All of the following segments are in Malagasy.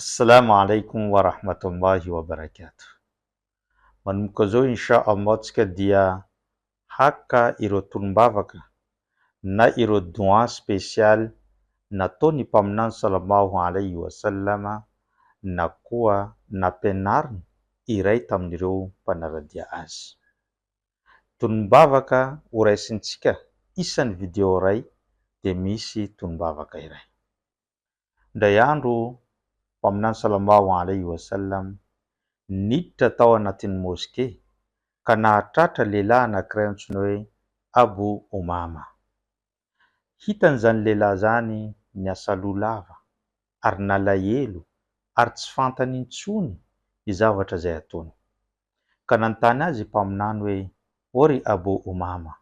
Assalamu alaikum wa rahmatullahi wa barakatuh. Manomboka izao insha Allah tsika dia haka ireo tonombavaka na ireo doua spécial nataon'ny Mpaminany sallallahu alaihi wa sallam na koa nampianariny iray tamin'ireo mpanara-dia azy. Tonombavaka horaisintsika isan'ny video iray dia misy tonombavaka iray. Indray andro, Mpaminany Salallahu alaihi wa sallam niditra tao anatin'ny moske ka nahatratra lehilahy anankiray antsoina hoe Abu Umama. Hitany izany lehilahy izany niasa loha lava ary nalahelo ary tsy fantany intsony ny zavatra izay ataony. Ka nanontany azy i Mpaminany hoe, Ô ry Abu Umama!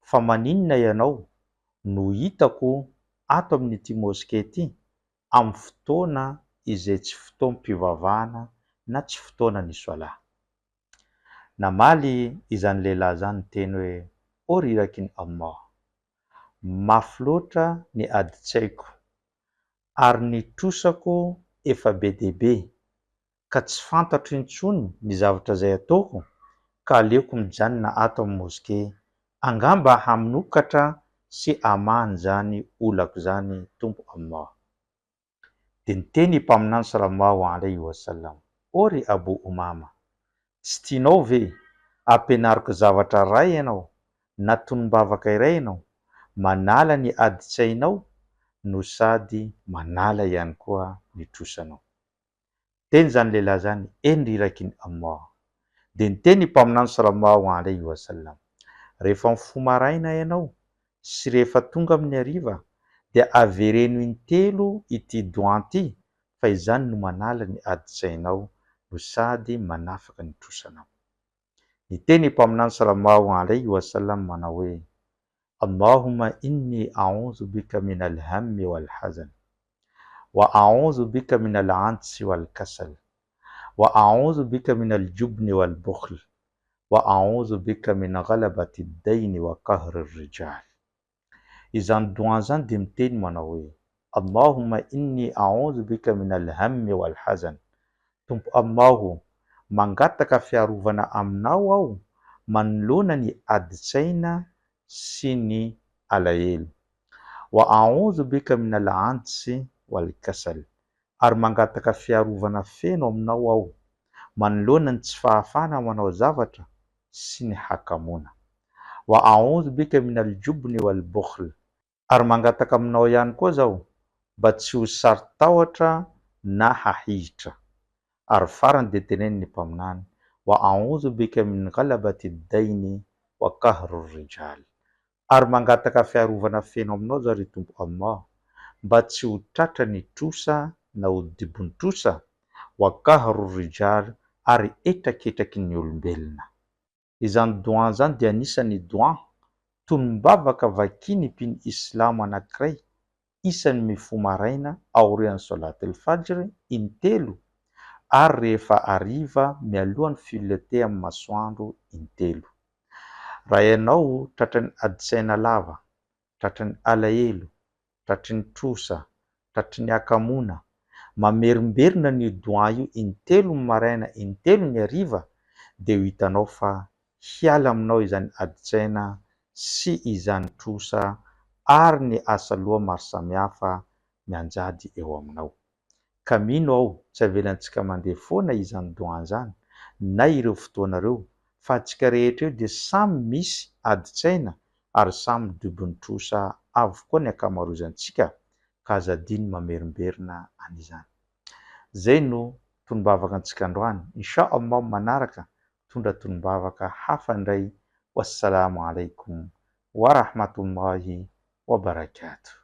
Fa maninona ianao no hitako ato amin'ity moske ity amin'ny fotoana izay tsy fotoam-pivavahana na tsy fotoanan'ny Swalah? Namaly izany lehilahy izany niteny hoe, Ô ry Irakin'i Allah! Mafy loatra ny adin-tsaiko ary ny trosako efa be dia be ka tsy fantatro intsony ny zavatra izay ataoko ka aleoko mijanona ato amin'ny moske, angamba haminokatra sy hamaha an'izany olako izany Tompo Allah. Dia niteny i Mpaminany Salallahu alaihi wa sallam, Ô ry Abou Oumama, tsy tianao ve ampianariko zavatra iray ianao na tonom-bavaka iray ianao manala ny adin-tsainao no sady manala ihany koa ny trosanao? Niteny izany lehilahy izany, Eny ry Irakin'i Allah. Dia niteny i Mpaminany Salallahu alaihi wa sallam, Rehefa mifoha maraina ianao sy rehefa tonga amin'ny hariva dia avereno intelo ity doua ity fa izany no manala ny adin-tsainao no sady manafaka ny trosanao. Niteny i Mpaminany Salallahu alaihi wa sallam manao hoe, Allahumma inni a'udhu bika min al-hammi wal-hazan, wa a'udhu bika min al-'ajzi wal-kasal, wa a'udhu bika min al-jubni wal-bukhl, wa a'udhu bika min ghalabati ad-dayni wa qahri ar-rijal. Izany doua izany dia miteny manao hoe, Allahumma inni a'udhu bika min al-hammi wal-hazan, Tompo Allah ô, mangataka fiarovana Aminao aho manoloana ny adin-tsaina sy ny alahelo. Wa a'udhu bika min al-'ajzi wal-kasal, ary mangataka fiarovana feno Aminao aho manoloana ny tsy fahafahana manao zavatra sy ny hakamoana. Wa a'udhu bika min al-jubni wal-bukhl, ary mangataka Aminao ihany koa zaho mba tsy ho saro-tahotra na hahihitra. Ary farany dia tenenin' ny Mpaminany, Wa a'udhu bika min ghalabati ad-dayni wa qahri ar-rijal, ary mangataka fiarovana feno Aminao zaho ry Tompo Allah mba tsy ho tratra ny trosa na ho dibon-trosa, wa qahru ar-rijal, ary hetraketraky ny olombelona. Izany doua izany dia anisan'ny doua, tonom-bavaka vakian'ny mpino islamo anankiray isan'ny mifoha maraina aorian'ny solat al-fajr intelo ary rehefa hariva mialohan'ny filetehan'ny masoandro intelo. Raha ianao tratran'ny adin-tsaina lava, tratran'ny alahelo, tratry ny trosa, tratry ny hakamoana, mamerimberina an'io doua io intelo ny maraina intelo ny hariva dia ho hitanao fa hiala aminao izany adin-tsaina sy izany trosa ary ny asa loha maro samihafa mianjady eo aminao. Ka mino aho tsy avelantsika mandeha foana izany doua izany na ireo fotoana ireo fa antsika rehetra eo dia samy misy adin-tsaina ary samy dobon'ny trosa avokoa ny ankamaroizantsika ka aza adino mamerimberina an'izany. Zay no tonombavaka antsika androany. Insha Allah manaraka mitondra tonombavaka hafa indray. Wassalamo alaikum wa rahmatullahi wa barakatuh.